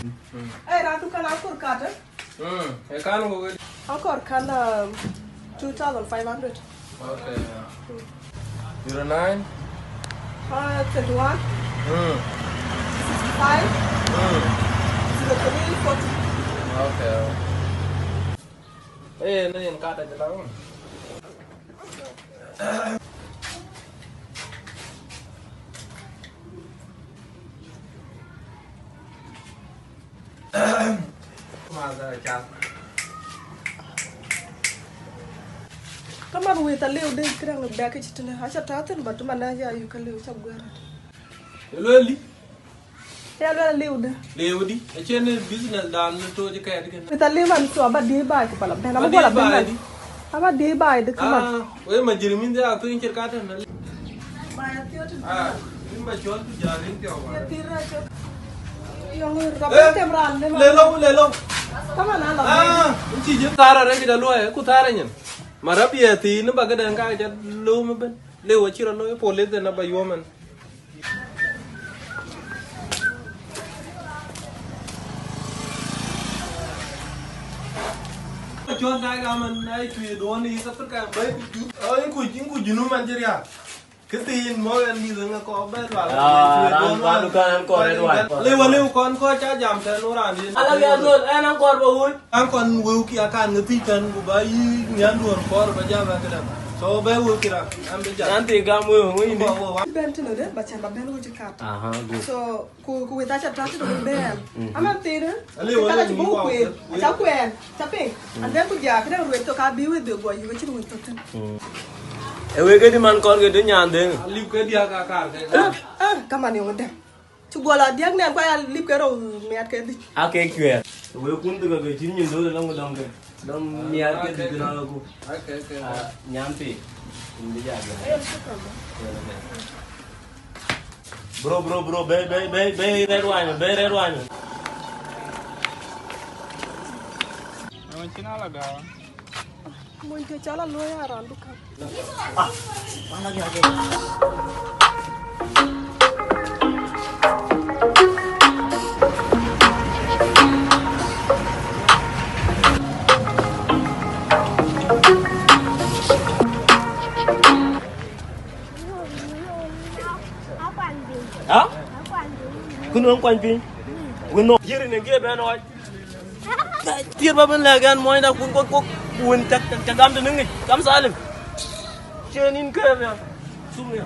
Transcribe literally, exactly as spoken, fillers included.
Mm. Eh, raan du kan akor kat, eh? Mm. E kan wo we. Akor kan, um, two thousand five hundred. Okay. Zero nine. Uh, twenty-one. Mm. Sixty-five. Mm. Zero three forty. Okay. Eh, ne yen kat aje la. Kaman wëth aliu de kërɛŋ bɛ̈k cï tënë, aca tɔ̈ thïn, but man aca yuk aliu, aca guɛ̈r. Lueli? Ya luel aliu de. Liu di? Acïn business dan në toc kɛɛt kën. Wëth aliu man, so aba diëëc baai ku pala bɛ̈n, aba guɔl abɛ̈n. Aba diëëc baai di kaman. Ah, we ma jiri min dia tu incir ka tën. Ah, in ba cɔl ku jal in piɔ̈u ba. Lelo, lelo. Ah, in ci jë thara rek da luɔi, ku thara nyin. Ma rap ye thi, ni ba gëdɛn ka ja lo mi ben. Leo acï rɔ lo, police den aba yuɔm en. Cɔl na gaman na cuë duɔn yi ka Afrika, ba ku ju, oh, in ku, in ku junu man jëria. Këthiin mɔ̈u ɛn mïth ŋa kɔɔr bɛ lual. Ah, ran paan du kan ɛn kɔɔr ë lual. Lëu, lëu kɔn kɔc ca jam tɛ̈n wä raan yen. Ala ya duɔl, ɛn an kɔɔr bä wöc. An kɔn wëu ki akan ŋa thic tɛ̈n ku ba yï nyan duɔl kɔɔr ba jam ɛn këdäŋ. So bɛ wëu ki ran, an bï jam. An thii gam wëu, wëu yïn dï. Bɛ̈n tënö dë, ba cän ba bɛ̈n wëu cï kat. Aha, good. So, Ku, ku wëth aca tɔ̈ tëde wël bɛ̈ɛ̈l. Mhm. Aman thiinë, alë wël kala cï bï wëu kueen, aca kuɛɛn, ca piŋ. Mhm. And then ku ja këdäŋ ruëc thok, ka bï wëth bï guɔ yök acïn wëth thok thïn. Mhm. Ee wek ëdï man kɔn ke dï nyan dheŋ. Alip ke diäk ka kaar ke. Ah, ah, ka man yöŋ däŋ. Cï guɔ la diäk nɛn, ku aya lip ke rou miɛt ke dhïc. Aa kek cuɛɛr. Ee wek kun thok ke cïn nyin dhoth ë lɔŋ dɔm ke. Dɔm miɛt ke dhïc na ku. Okay, okay. Ah, nyan thii. Yïn bï ja. Ayo, shukran. Bro, bro, bro, be, be, be, be red wine, be red wine. Ŋö cïn ala gawa? Mony ke cɔl Aluɔi aran dukan. Ah, ala gawa. Ha? Kun wën kuany piny. Wën no. Yeri ne gie ben oi. Tier ba ben lɛ̈k ɛn muɔnyda kun kok kok. Wën cak cak cak gam de ningi. Gam Salim. Chen in ke ya. Sum ya.